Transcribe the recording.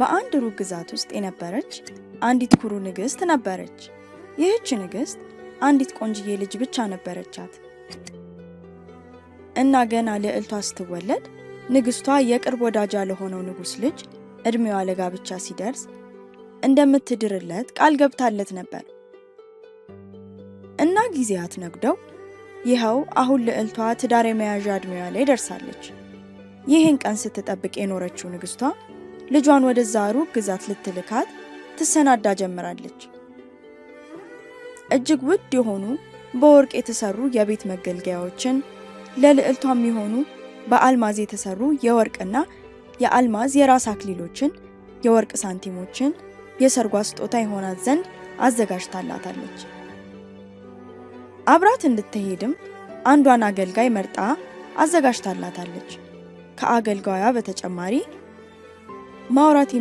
በአንድ ሩቅ ግዛት ውስጥ የነበረች አንዲት ኩሩ ንግሥት ነበረች። ይህች ንግሥት አንዲት ቆንጅዬ ልጅ ብቻ ነበረቻት እና ገና ልዕልቷ ስትወለድ ንግሥቷ የቅርብ ወዳጇ ለሆነው ንጉሥ ልጅ ዕድሜዋ ለጋብቻ ሲደርስ እንደምትድርለት ቃል ገብታለት ነበር። እና ጊዜያት ነጉደው ይኸው አሁን ልዕልቷ ትዳር የመያዣ ዕድሜዋ ላይ ደርሳለች። ይህን ቀን ስትጠብቅ የኖረችው ንግሥቷ ልጇን ወደዛ ሩቅ ግዛት ልትልካት ትሰናዳ ጀምራለች። እጅግ ውድ የሆኑ በወርቅ የተሰሩ የቤት መገልገያዎችን፣ ለልዕልቷ የሚሆኑ በአልማዝ የተሰሩ የወርቅና የአልማዝ የራስ አክሊሎችን፣ የወርቅ ሳንቲሞችን የሰርጓ ስጦታ ይሆናት ዘንድ አዘጋጅታላታለች። አብራት እንድትሄድም አንዷን አገልጋይ መርጣ አዘጋጅታላታለች። ከአገልጋዩ በተጨማሪ ማውራት